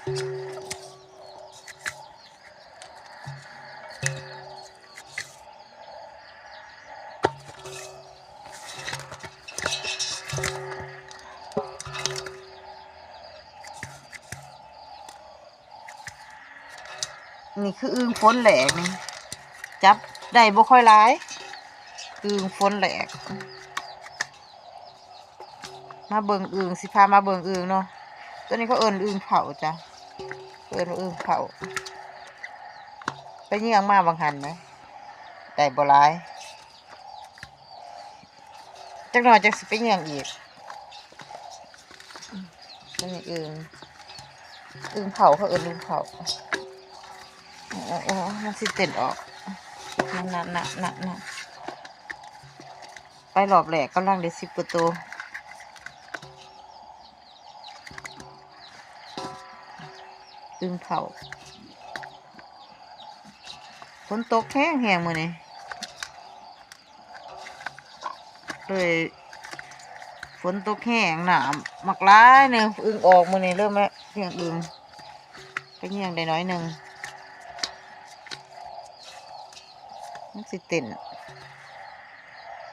ນີ້ຄືອຶ່ງຝົນແຫຼກນີ້ ຈັບໄດ້ບໍ່ຄ່ອຍຫຼາຍ ອຶ່ງຝົນແຫຼກ. ມາເບິ່ງອຶ່ງ ຊິພາມາເບິ່ງອຶ່ງເນາະ. ໂຕນີ້ເຂົາເອີ້ນອຶ່ງເຜົາຈ້ະ ເອີ້ນວ່າອຶ່ງເຜົາ. ໄປເຍືອງມາຫວ່າງຫັ້ນນະ ໄດ້ບໍ່ຫຼາຍ. ຈັກໜ່ອຍຈັ່ງຊິໄປເຍືອງອີກ. ອັນນີ້ອຶ່ງ ອຶ່ງເຜົາ ເຂົາເອີ້ນອຶ່ງເຜົາ. ໂອ້ ໂອ້ ໂອ້ ມັນຊິເຕັ້ນອອກ ນັ້ນໆໆໆ ໄປຮອບແລກກຳລັງໄດ້ສິບກວ່າໂຕ. ອຶ່ງເຜົາ ຝົນຕົກແຮງໆມື້ນີ້ ເລີຍຝົນຕົກແຮງ ນ້ຳໝາກຫຼາຍໜຶ່ງ ອຶ່ງອອກມື້ນີ້ ເລີ່ມແລ້ວ ເຍືອງອຶ່ງ ໄປເຍືອງໄດ້ໜ້ອຍໜຶ່ງ. ມັນຊິເຕັ້ນ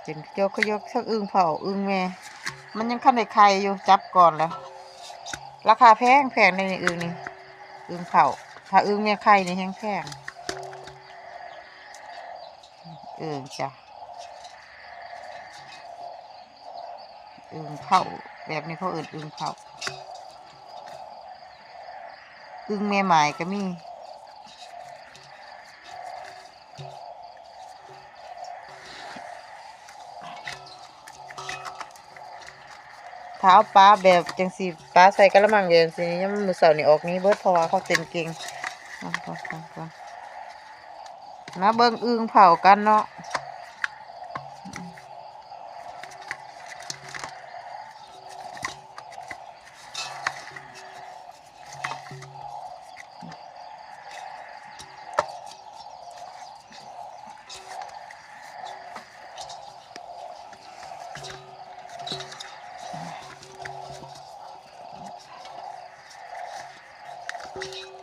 ເຕັ້ນຂະໂຈກຂະໂຍກ ທັງອຶ່ງເຜົາອຶ່ງແມ່ ມັນຍັງຄັນໄດ້ໄຂ່ຢູ່ ຈັບກ່ອນລະ. ລາຄາແພງໆເດ້ນີ້ ອຶ່ງນີ້ ອຶ່ງເຜົາ. ຖ້າອຶ່ງແມ່ໄຂ່ນີ້ແຮງແພງ. ເອີ ຈ້ະ ອຶ່ງເຜົາ ແບບນີ້ເຂົາເອີ້ນອຶ່ງເຜົາ. ອຶ່ງແມ່ໝາຍກະມີ. ຖ້າເອົາປາແບບຈັ່ງຊີ້ ປາໃສ່ກະລະມັງແບບຊີ້ ຍາມມື້ເຊົ້ານີ້ອອກໜີເບິດ ເພາະວ່າເຂົາເຕັ້ນເກັ່ງ. ມາເບິ່ງອຶ່ງເຜົາກັນເນາະ. ອ